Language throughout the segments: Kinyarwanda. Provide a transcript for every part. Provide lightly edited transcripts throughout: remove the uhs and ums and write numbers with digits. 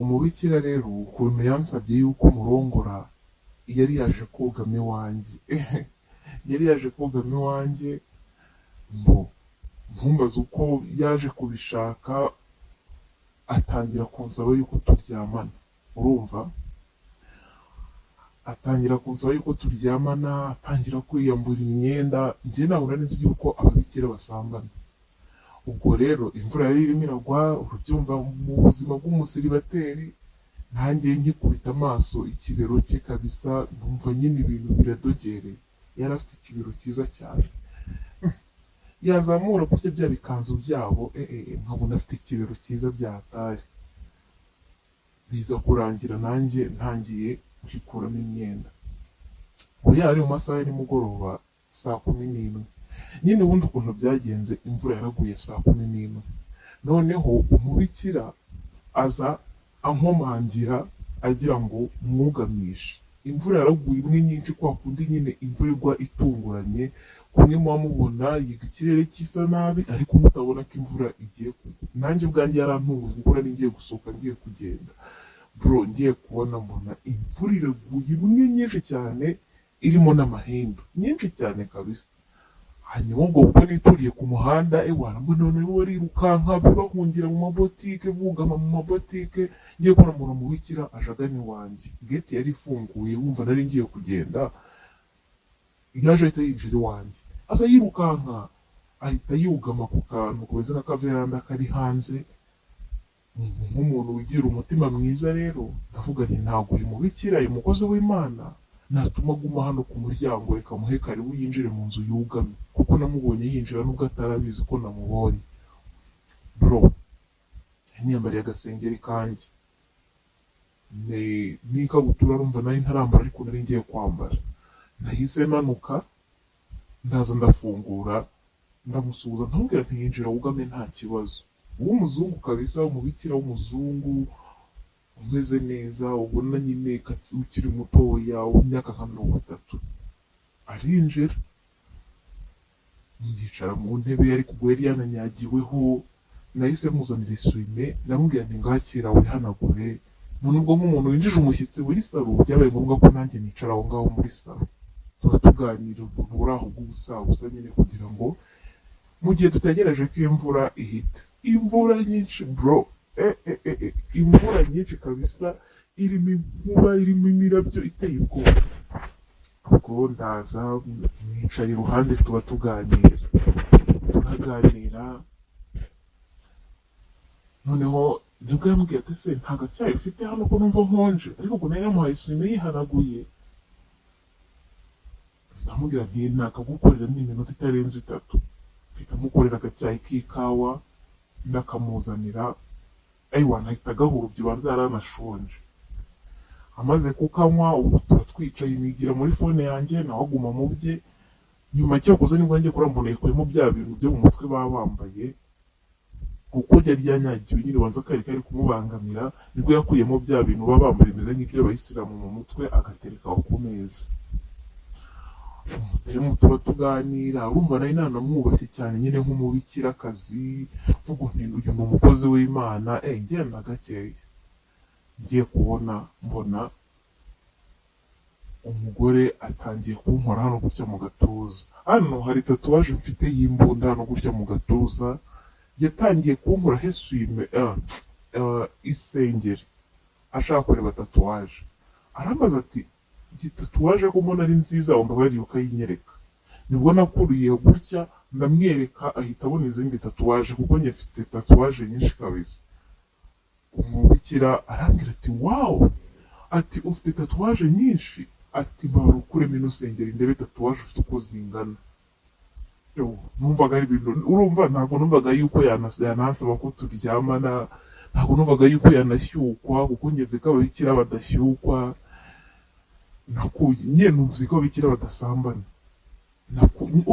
Umubikira rero ukuntu yansabye yuko murongora, yari yaje kogama iwanjye. Yari yaje kogama iwanjye, mbo ntumbaze uko yaje kubishaka, atangira kunsaba yuko turyamana. Urumva, atangira kunsaba yuko turyamana, atangira kwiyambura imyenda. Njye ntabwo nari nzi yuko ababikira basambana. Ubwo rero imvura yari irimo iragwa, urabyumva mu buzima bw'umusiribateri, nanjye nkikubita amaso ikibero cye kabisa, numva nyine ibintu biradogereye. Yari afite ikibero cyiza cyane, yazamura gutya bya bikanzu byabo, nkabona afite ikibero cyiza byatari. Biza kurangira nanjye ntangiye kwikuramo imyenda. Ubwo yari mu masaha ya nimugoroba saa 11. Nyine ubundi ukuntu byagenze, imvura yaraguye saa 11, noneho umubikira aza ankomangira agira ngo mwugamishe. Imvura yaraguye imwe nyinshi, kwa kundi nyine imvura igwa itunguranye, kumwe muba mubona yiga ikirere gisa nabi ariko mutabona ko imvura igiye kugwa. Nanjye ubwanjye yarantunguye kuko nari ngiye gusohoka ngiye kugenda, bro, ngiye kubona mbona imvura iraguye imwe nyinshi cyane, irimo n'amahindu nyinshi cyane kabisa. Hanyuma ubwo kuko nituriye ku muhanda, ewana, mbona barimo barirukanka bahungira mu mabotike, bugama mu mabotike. Ngiye kubona mbona umubikira aje agana iwanjye, gate yari ifunguye, wumva nari ngiye kugenda, yaje ahita yinjira iwanjye, aza yirukanka, ahita yugama ku kantu kameze nk'akaveranda kari hanze. Nk'umuntu wigira umutima mwiza rero, ndavuga nti ntabwo uyu mubikira, uyu mukozi w'Imana, natuma aguma hano ku muryango, reka muhe karibu yinjire mu nzu yugame, kuko namubonye yinjira nubwo atarabizi ko namubonye. Bro, niyambariye agasengeri kanjye n'ikabutura, rumva nari ntarambara ariko nari ngiye kwambara. Nahise manuka, ndaza ndafungura, ndamusuhuza, ndamubwira nti yinjira wugame nta kibazo. W'umuzungu kabisa, umubikira w'umuzungu umeze neza, ubona nyine ukiri mutoya w'imyaka nka 30. Arinjira, yicara mu ntebe, ariko ubwo yari yananyagiweho. Nahise muzanira essuie-main, ndamubwira nti ngakira wihanagure. None ubwo nk'umuntu winjije umushyitsi muri salo, byabaye ngombwa ko nanjye nicara aho ngaho muri salo, tuba tuganira ubuntu buri aho bw'ubusabusa nyine, kugira ngo mu gihe dutegereje ko imvura ihita. Imvura nyinshi bro, imvura nyinshi kabisa, irimo inkuba, irimo imirabyo iteye ubwoba. Ubwo ndaza mwicara iruhande, tuba tuganira, turaganira. Noneho nibwo yambwiye ati se nta gacyayi ufite hano ko numva nkonje? Ariko ubwo nari namuhaye essuie-main yihanaguye. Ndamubwira nti nakagukorera ni iminota itarenze 3. Mpita mukorera agacyayi k'ikawa, ndakamuzanira. Ayiwa, nahita agahurubya, ubanza yari anashonje. Amaze kukanywa, ubu tuba twicaye, nigira muri phone yanjye, nawe aguma mu bye. Nyuma cyakoze nibwo ngiye kurambona yakuyemo bya bintu byo mu mutwe baba bambaye, kuko ryari ryanyagiwe nyine, ubanza kari kari kumubangamira. Nibwo yakuyemo bya bintu baba bambaye bimeze nk'iby'abayisilamu mu mutwe, agatereka aho ku meza. Umudemu tuba tuganira, urumva nari nanamwubashye cyane nyine nk'umubikirakazi, mvuga nti uyu ni umukozi w'Imana. Ngenda gakeya, ngiye kubona mbona umugore atangiye kunkora hano gutya mu gatuza. Hano hari tatouage mfite y'imbunda hano gutya mu gatuza. Yatangiye kunkora essuie-main, isengeri, ashaka kureba tatouage. Arambaza ati iyi tatouage ko mbona ari nziza, wambabariye ukayinyereka? Nibwo nakuriye gutya ndamwereka, ahita abona izindi tatouage, kuko njye mfite tatouage nyinshi kabisa. Umubikira arambwira ati wow, ati ufite tatouage nyinshi, ati mbabara ukuremo ino sengeri ndebe tatouage ufite uko zingana. Yo, numvaga ari ibintu, urumva ntabwo numvaga yuko yanansaba ko turyamana, ntabwo numvaga yuko yanashyukwa, kuko ngeze ko ababikira badashyukwa. Nakuye nyine numvise ko ababikira badasambana.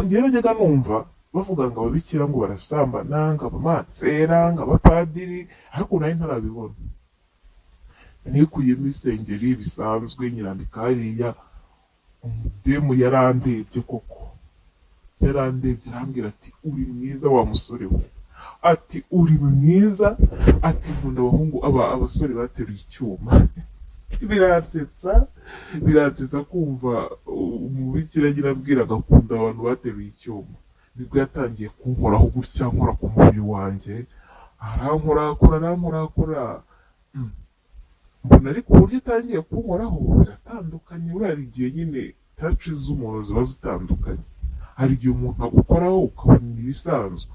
Njye najyaga numva bavuga ngo ababikira ngo barasambana, ngo abamansera, ngo abapadiri, ariko nari ntarabibona. Nikuyemo isengeri bisanzwe, nyirambika hariya. Umudemu yarandebye koko, yarandebye arambwira ati uri mwiza wa musore we. Ati uri mwiza, ati nkunda abahungu abasore bateruye icyuma. Biransetsa, biransetsa kumva umubikira nyine abwira agakunda abantu bateruye icyuma. Nibwo yatangiye kunkoraho gutya, nkora ku mubiri wanjye, arankorakora, arankorakora. Mbona ariko uburyo atangiye kunkoraho biratandukanye. Buriya hari igihe nyine touch z'umuntu ziba zitandukanye. Hari igihe umuntu agukoraho ukabona ibisanzwe,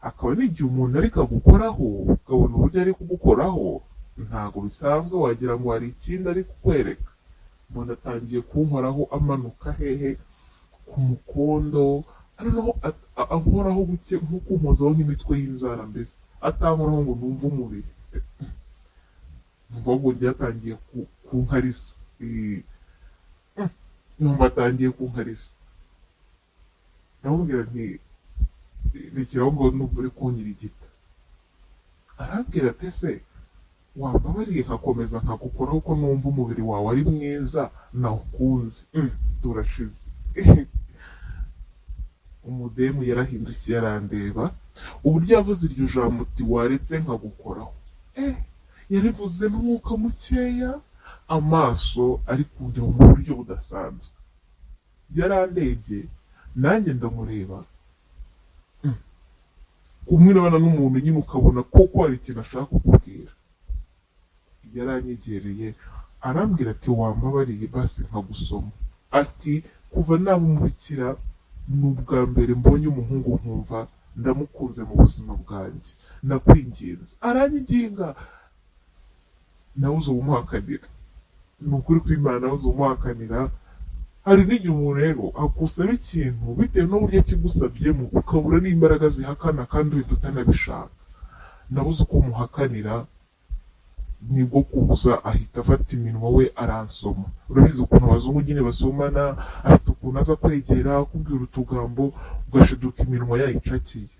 hakaba n'igihe umuntu ariko agukoraho ukabona uburyo ari kugukoraho ntabwo bisanzwe, wagira ngo hari ikindi ari kukwereka. Umuntu atangiye kunkoraho amanuka hehe ku mukondo, noneho ankoraho buke nko kunkozaho nk'imitwe y'inzara, mbese atankoraho ngo numve umubiri, numva ngo byatangiye kunkarisa. Numva atangiye kunkarisa, ndamubwira nti rekeraho ngo numva uri kunyirigita. Arambwira ati ese wambabariye nkakomeza nkagukoraho ko numva umubiri wawe ari mwiza nawukunze. Turashize. Umudemu yarahindukiye arandeba, uburyo yavuze iryo jambo uti waretse nkagukoraho, yarivuze n'umwuka mukeya, amaso ari kundeba mu buryo budasanzwe. Yarandebye nanjye ndamureba, kumwe urabona n'umuntu nyine ukabona koko hari ikintu ashaka kukubwira. Yaranyegereye arambwira ati wambabariye basi nkagusoma. Ati kuva naba umubikira ni ubwa mbere mbonye umuhungu nkumva ndamukunze mu buzima bwanjye, ndakwinginze. Aranyiginga, nawe uza umuhakanira, ni ukuri kw'Imana nawe uza umuhakanira. Hari n'igihe umuntu rero agusaba ikintu bitewe n'uburyo akigusabyemo ukabura n'imbaraga zihakana kandi uhita utanabishaka. Nabuze uko muhakanira, nibwo kubuza ahita afata iminwa we aransoma. Urabizi ukuntu abazungu nyine basomana, afite ukuntu aza kwegera akubwira utugambo ugashiduka iminwa yayicakiye,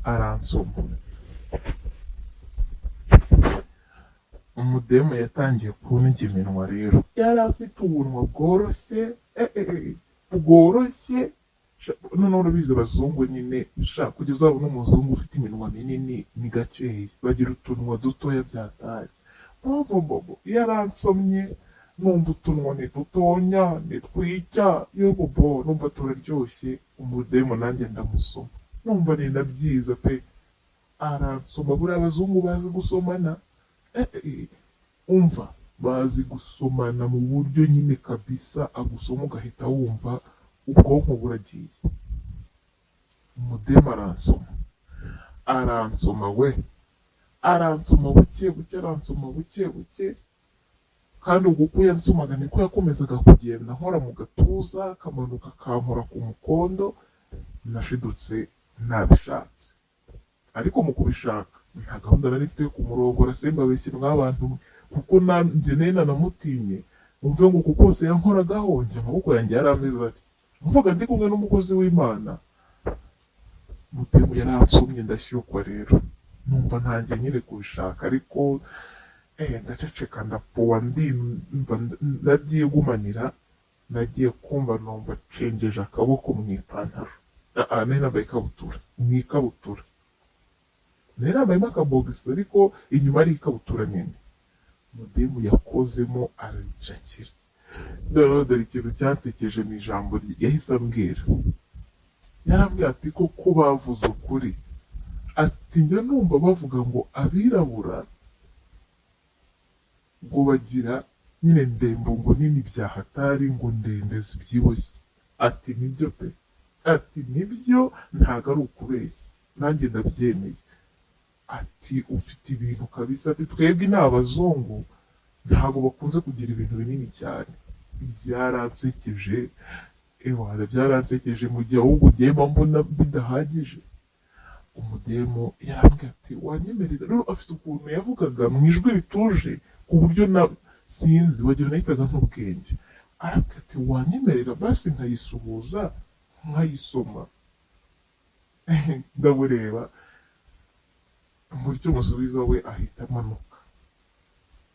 aransoma. Umudemu yatangiye kunjya iminwa rero, yari afite ubunwa bworoshye, bworoshye. Noneho urabizi abazungu nyine, sha kugeza uzabona umuzungu ufite iminwa minini ni gakeya, bagira utunwa dutoya byataye. Bobobobo yaransomye numva utunwa ni dutonya ni twica, yobobo numva turaryoshye. Umudemu nanjye ndamusoma numva ni na byiza pe, aransoma. Buriya abazungu bazi gusomana, umva bazi gusomana mu buryo nyine kabisa, agusoma ugahita wumva ubwonko buragiye. Umudemu aransoma, aransoma we, aransoma buke buke, aransoma buke buke. Kandi ubwo uko yansomaga niko yakomezaga kugenda nkora mu gatuza, akamanuka akankora ku mukondo. Nashidutse nabishatse, ariko mu kubishaka nta gahunda nari mfite yo kumurongora, simbabeshye mwabantu mwe, kuko nanjye nari nanamutinye. Umve ngo uku kose yankoragaho, njye amaboko yanjye yari ameze atya, mvuga ndi kumwe n'umukozi w'Imana. Mutemu yaransomye ndashyukwa rero, numva ntangiye nyine kubishaka, ariko ndaceceka ndapowa, ndimva ndabyigumanira. Nagiye kumva numva cengeje akaboko mu ipantaro, nari nambaye ikabutura, mu ikabutura nari nambayemo akabogisi ariko inyuma ari ikabutura nini. Mudemu yakozemo araricakira. Noneho dore ikintu cyansekeje ni ijambo yahise ambwira. Yarambwiye ati koko bavuze ukuri, ati njya numva bavuga ngo abirabura ngo bagira nyine ndembo ngo nini bya hatari ngo ndende zibyibushye, ati nibyo pe, ati nibyo ntago ari ukubeshya, nanjye ndabyemeye. Ati ufite ibintu kabisa, ati twebwe ni abazungu ntago bakunze kugira ibintu binini cyane. Byaransekeje, ewana byaransekeje mu gihe ahubwo ugiye mbona bidahagije. Umudemu yarambwiye ati wanyemerera, rero afite ukuntu yavugaga mu ijwi rituje ku buryo na sinzi wagira nahitaga nk'ubwenge. Arambwira ati wanyemerera basi nkayisuhuza nkayisoma. Ndamureba muri cyo musubiza we ahita amanuka.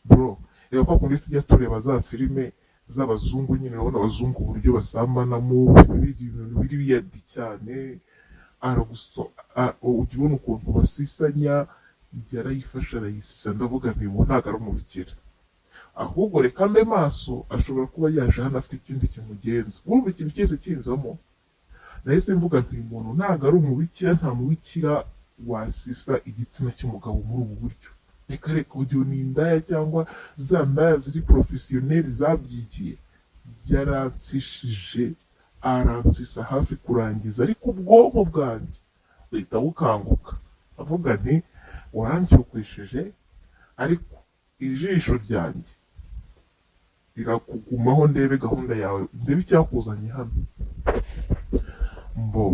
Bro, reba kwa kundi tujya tureba za filime z'abazungu nyine, urabona abazungu uburyo basambanamo, biri ibintu biri biyadi cyane. Araguso ujya ubona ukuntu basisanya, yarayifashe arayisisa. Ndavuga nti ubu ntabwo ari umubikira, ahubwo reka mbe maso, ashobora kuba yaje hano afite ikindi kimugenza. Urumva ikintu cyose kinzamo, nahise mvuga nti uyu muntu ntabwo ari umubikira, nta mubikira wasisa igitsina cy'umugabo muri ubu buryo. Reka reka, ugira ni indaya cyangwa za ndaya ziri professionnel zabyigiye. Yaransishije, aransisa hafi kurangiza, ariko ubwonko bwanjye buhita bukanguka, avuga nti uranshyukwishije, ariko ijisho ryanjye rirakugumaho, ndebe gahunda yawe, ndebe icyakuzanye hano. Mbo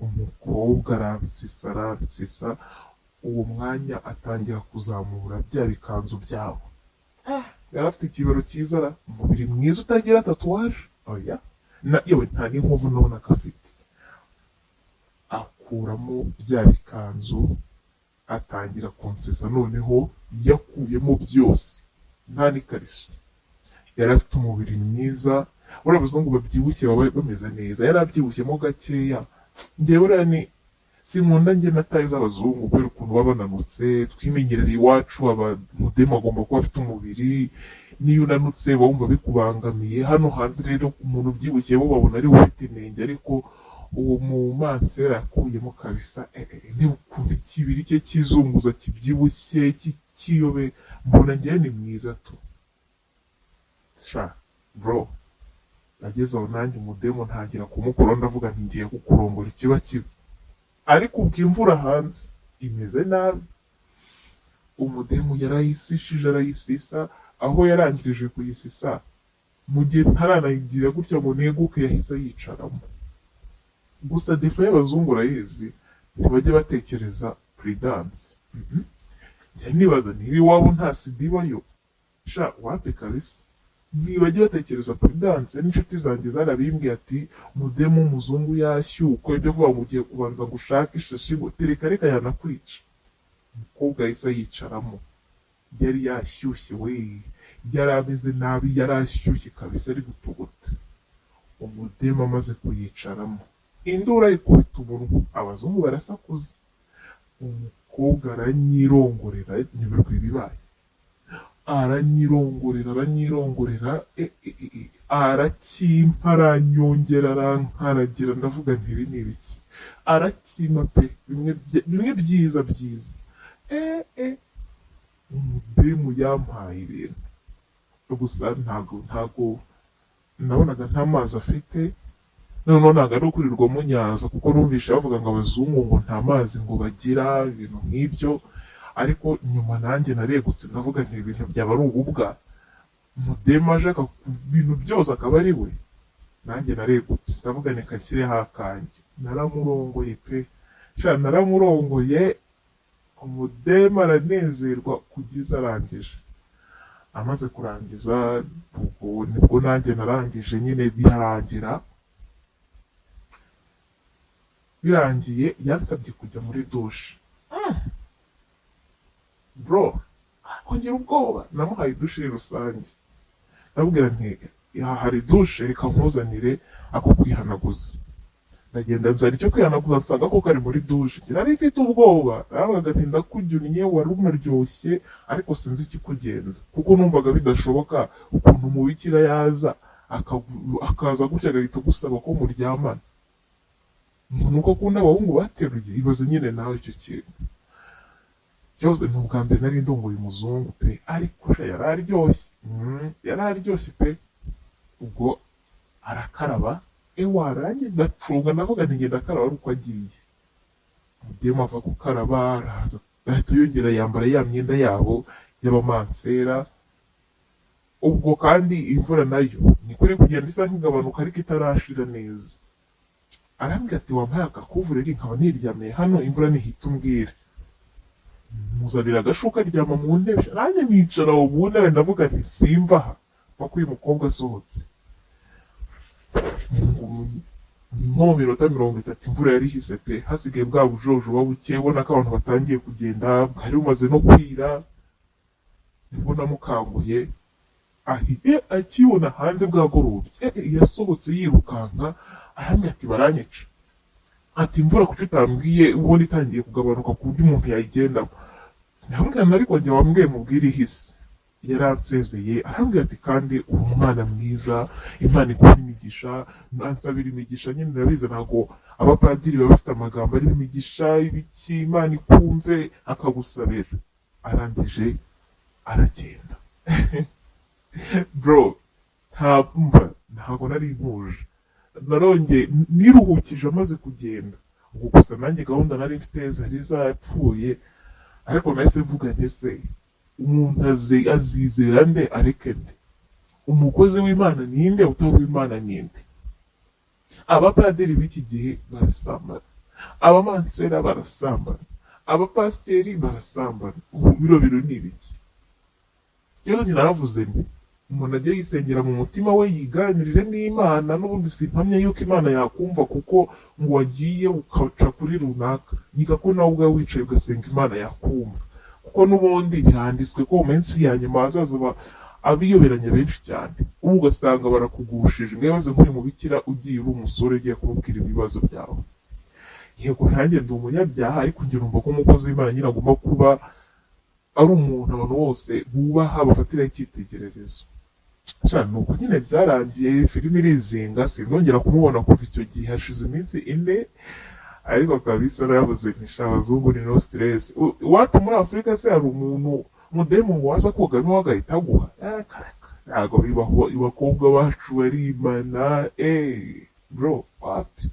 umukobwa aransisa, aransisa, uwo mwanya atangira kuzamura bya bikanzu byabo. Yari afite ikibero cyiza ra, umubiri mwiza utagira tatouage, oya na yewe nta n'inkovu nabonaga afite. Akuramo bya bikanzu atangira kunsesa, noneho yakuyemo byose nta n'ikariso. Yari afite umubiri mwiza, buriya abazungu babyibushye baba bameze neza, yari abyibushyemo gakeya. Njyewe buriya ni sinkunda njye na taille z'abazungu kubera ukuntu baba bananutse. Twimenyerera iwacu umudemu agomba kuba afite umubiri, niyo unanutse uba wumva bikubangamiye. Hano hanze rero umuntu ubyibushye bo babona ari we ufite inenge, ariko uwo mumansera yakuyemo kabisa, niba ukuntu ikibiri cye cyizunguza kibyibushye cy'ikiyobe, mbona njyewe ni mwiza tu. Sha bro, ageze aho nanjye umudemu ntangira kumukora, ndavuga nti ngiye kukurongora ikiba kibi. Ariko ubwo imvura hanze imeze nabi, umudemu yarayisishije arayisisa, aho yarangirije kuyisisa mu gihe ntaranayigira gutya ngo neguke, yahise yicaramo. Gusa défaut y'abazungu urayizi, ntibajya batekereza prudence. Njya nibaza niba iwabo nta sida ibayo. Sha wapi kabisa, ntibajya batekereza prudence. N'inshuti zanjye zarabimbwiye ati mudemu w'umuzungu yashyukwe, ibyo kuvuga ngo ugiye kubanza ngo ushake ishashi ngo tereka reka, yanakwica. Umukobwa yahise yicaramo, yari yashyushye we, yari ameze nabi, yari ashyushye kabisa ari gutogota. Umudemu amaze kuyicaramo, induru ayikubita umunwa, abazungu barasakuza. Umukobwa aranyirongorera, nyoberwa ibibaye, aranyirongorera, aranyirongorera, arakimpa, aranyongera, arankaragira. Ndavuga nti ibi ni ibiki? Arakimpa pe, bimwe byiza byiza. Umudemu yampaye ibintu gusa ntago nabonaga nta mazi afite. Noneho ntabwo ari ukurirwa munyaza, kuko numvishe bavuga ngo abazungu ngo nta mazi ngo bagira, ibintu nk'ibyo. Ariko nyuma nanjye naregutse, ndavuga nti ibintu byaba ari ububwa, umudemu aje ibintu byose akaba ari we. Nanjye naregutse, ndavuga nti reka nshyireho akanjye. Naramurongoye pe, sha naramurongoye. Umudemu aranezerwa kugeza arangije. Amaze kurangiza ubwo nibwo nanjye narangije nyine, birarangira. Birangiye yansabye kujya muri douche. Bro, ngira ubwoba, namuhaye douche rusange, ndamubwira nti aha hari douche, reka nkuzanire ako kwihanaguza. Ndagenda nzana icyo kwihanaguza, nsanga ko kari muri douche. Nari mfite ubwoba, naravugaga nti ndakujunnye, wari unaryoshye, ariko sinzi ikikugenza, kuko numvaga bidashoboka ukuntu umubikira yaza akaza gutya agahita agusaba ko muryamana, ngo nuko akunda abahungu bateruye. Ibaze nyine nawe icyo kintu cyose. Ni ubwa mbere nari ndongoye umuzungu pe, ariko sha yari aryoshye, yari aryoshye pe. Ubwo arakaraba, ewa nanjye ndacunga, ndavuga nti ngenda akaraba ari uko agiye. Umudemu ava gukaraba araza, ahita yongera yambara ya myenda yabo y'abamansera. Ubwo kandi imvura nayo niko iri kugenda isa nk'igabanuka, ariko itarashira neza. Arambwira ati wampaye akakuvureri nkaba niryamiye hano, imvura nihita umbwire. Muzanira agashuka, aryama mu ntebe, nanjye nicara aho mu ntebe, ndavuga nti simva aha mpaka uyu mukobwa asohotse. Nko mu minota 30 imvura yari ihise pe, hasigaye bwa bujojoba buke, ubona ko abantu batangiye kugenda, bwari bumaze no kwira. Nibwo namukanguye, akibona hanze bwagorobye, yasohotse yirukanka, arambwira ati baranyica. Ati: "Imvura kuki utambwiye ubona itangiye kugabanuka ku buryo umuntu yayigendamo?" Ndamubwira, ariko njye wambwiye mubwire ihise. Yaransezeye, arambwira ati: "Kandi uri umwana mwiza, Imana iguha imigisha." Ansabira imigisha nyine. Urabizi, ntabwo abapadiri baba bafite amagambo arimo imigisha, ibiki, Imana ikumve, akagusabira. Arangije aragenda. Bro, nta mva, ntabwo nari ntuje. Narongeye niruhukije amaze kugenda. Ubwo gusa nanjye gahunda nari mfite zari zapfuye, ariko nahise mvuga nti: "Se umuntu azizera nde, areke nde? Umukozi w'Imana ninde? Utari uw'Imana ninde?" Abapadiri b'iki gihe barasambana, abamansera barasambana, abapasiteri barasambana. Ubu biro biro ni ibiki? Rero njye naravuze nti: "Umuntu ajye yisengera mu mutima we, yiganirire n'Imana." N'ubundi simpamya yuko Imana yakumva kuko ngo wagiye ukaca kuri runaka. Yiga ko nawe ubwawe wicaye ugasenga, Imana yakumva, kuko n'ubundi biranditswe ko mu minsi ya nyuma hazaza abiyoberanya benshi cyane. Ubu ugasanga barakugushije. Mwibaze nk'uyu mubikira ugiye uri umusore, ugiye kumubwira ibibazo byawe. Yego, nanjye ndi umunyabyaha, ariko njye numva ko umukozi w'Imana nyine agomba kuba ari umuntu abantu bose bubaha, bafatiraho icyitegererezo. Sha, nuko nyine byarangiye, filime irizinga, sinzongera kumubona kuva icyo gihe. Hashize iminsi 4, ariko kabisa naravuze nti: "Sha, abazungu ni no stress." Iwacu muri Afurika se hari umuntu umudemu ngo waza koga niwe agahita aguha? Ah, karaka, ntabwo bibaho. Abakobwa bacu barimana. Bro, wapi.